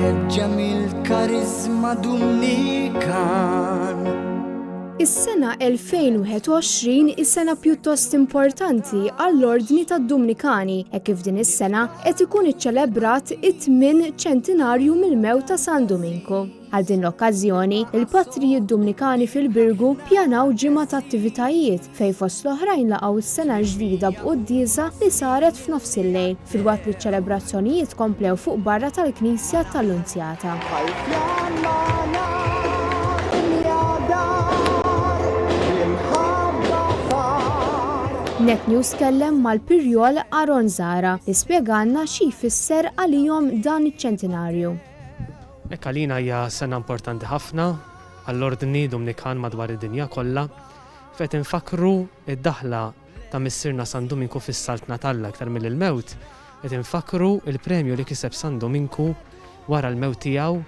Imħeġġa mill-kariżma Dumnikan. Is-sena 2021 hi sena pjuttost importanti għall-Ordni tad-Dumnikani hekk kif din is-sena qed ikun iċċelebrat it-tmien ċentinarju mill-mewt ta' San Duminku. Għal din l-okkażjoni, il-patrijiet Dumnikani fil-Birgu ppjanaw ġimgħa ta' attivitajiet fejn fost l-oħrajn laqgħu s-sena l-ġdida b'quddiesa li saret f'nofsillejl filwaqt li ċ-ċelebrazzjonijiet komplew fuq barra tal-Knisja tal-Lunzjata. Net News tkellem mal-Pirjol Aaron Zahra li spjegalna xi jfisser għalihom dan iċ-ċentinarju. Hekk għalina hija sena importanti ħafna għall-Ordni Dumnikan madwar id-dinja kollha, fejn qed infakkru d-daħla ta' Missierna San Duminku fis-Saltna t'Alla iktar milli l-mewt, qed infakkru l-premju li kiseb San Duminku wara l-mewt tiegħu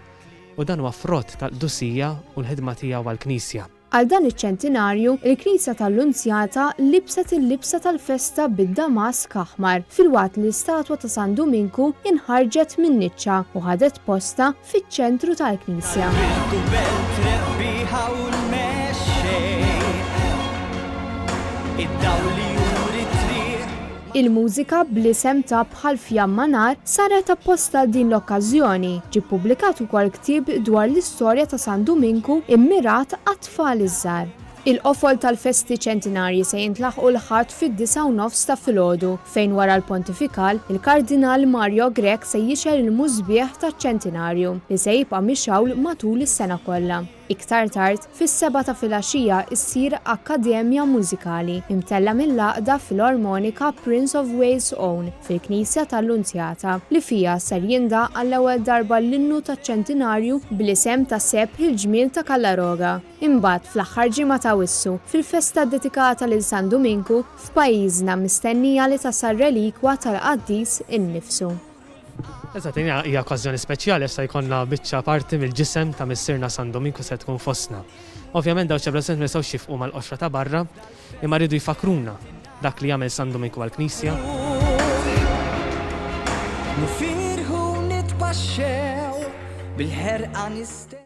u dan huwa frott tal-qdusija u l-ħidma tiegħu għall-Knisja. Għal dan iċ-ċentinarju, il-Knisja tal-Lunzjata libset il-libsa tal-festa bid-damask aħmar, filwaqt li l-istatwa ta' San Duminku inħarġet min-niċċa u ħadet postha fiċ-ċentru tal-knisja. Il-mużika bl-isem ta' Bħal Fjamma Nar saret apposta għal din l-okkażjoni. Ġie ppubblikat ukoll ktieb dwar l-istorja ta' San Duminku mmirat għat-tfal iż-żgħar. Il-qofol tal-festi ċentinarji se jintlaħqu l-Ħadd fid-disgħa u nofs ta' filgħodu fejn wara l-pontifikal, il-Kardinal Mario Grech se jixgħel il-musbieħ taċ-ċentinarju li se jibqa' mixgħul matul is-sena kollha. Iktar tard, fis-sebgħa ta' filgħaxija issir akkademja mużikali, imtellgħa mill-Għaqda Filormonika Prince of Wales Own fil-Knisja tal-Lunzjata, li fiha ser jindaqq għall-ewwel darba l-innu taċ-ċentinarju bl-isem ta' Sebħ il-Ġmiel ta' Kallaroga. Imbagħad, fl-aħħar ġimgħa t'Awissu, fil-festa ddedikata lil San Duminku, f'pajjiżna mistennija li tasal relikwa tal-qaddis innifsu. Eżatt, din hija okkażjoni speċjali għax se jkollna biċċa parti mill-ġisem ta' Missierna San Dominku se tkun fostna. Ovvjament dawn iċ-ċelebrazzjonijiet ma jistgħux jifqu mal-qoxra ta' barra, imma rridu jfakkruna dak li għamel San Duminku għall-Knisja. Nifirħu nitpaxxew bil-ħerqa nistennew.